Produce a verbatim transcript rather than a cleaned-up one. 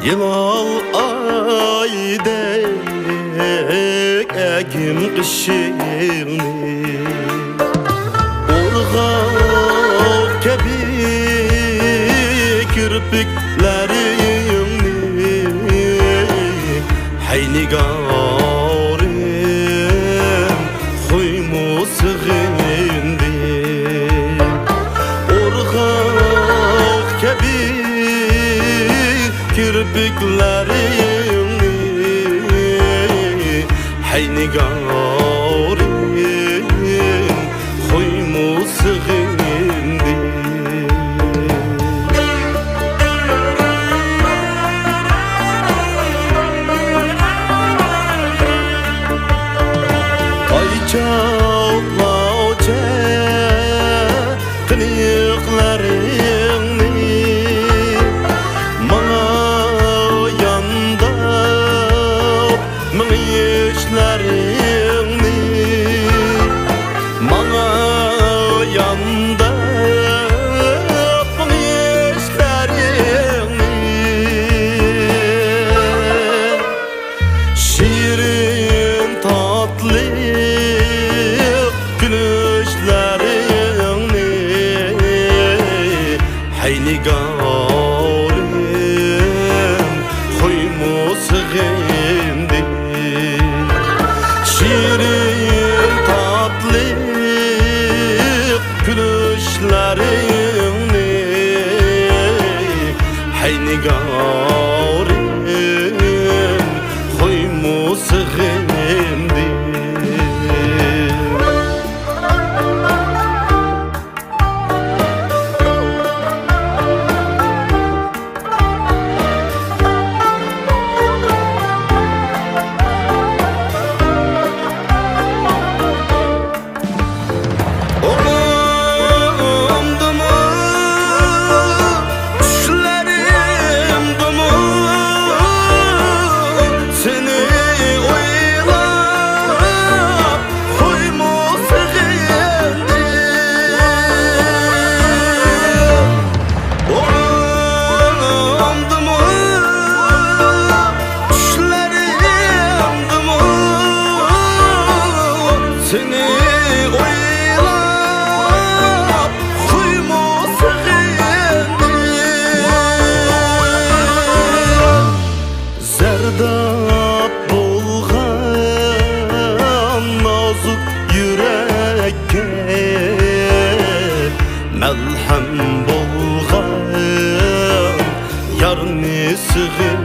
ھىلال ئايدەك ئەگىم قېشىڭنى، ئورغاق كەبى كىرپىكلىرىڭنى، ھەي نىگارىم، خۇيمۇ سېغىندى. ئورغاق كەبى كىرپىكلىرىڭنى، ھەي نىگارىم، خۇيمۇ سېغىندى. ئاي چاقلاۋچە قىلىقلىرىڭنى، ماڭا يانداپ مېڭىشلىرىڭنى، ماڭا يانداپ مېڭىشلىرىڭنى، شېرىن تاتلىق كۈلۈشلىرىڭنى، ھەي نىگارىم، خۇيمۇ سېغىندى. شېرىن تاتلىق كۈلۈشلىرىڭنى، ھەي نىگارىم، خۇيمۇ سېغىندى. ئوڭۇمدىمۇ، چۈشلىرىمدىمۇ سېنى ئويلاپ، خۇيمۇ سېغىندىم. ئوڭۇمدىمۇ، چۈشلىرىمدىمۇ سېنى ئويلاپ، خۇيمۇ سېغىندىم. زەرداب بولغان نازۇك يۈرەككە مەلھەم بولغان يارنى سېغىن.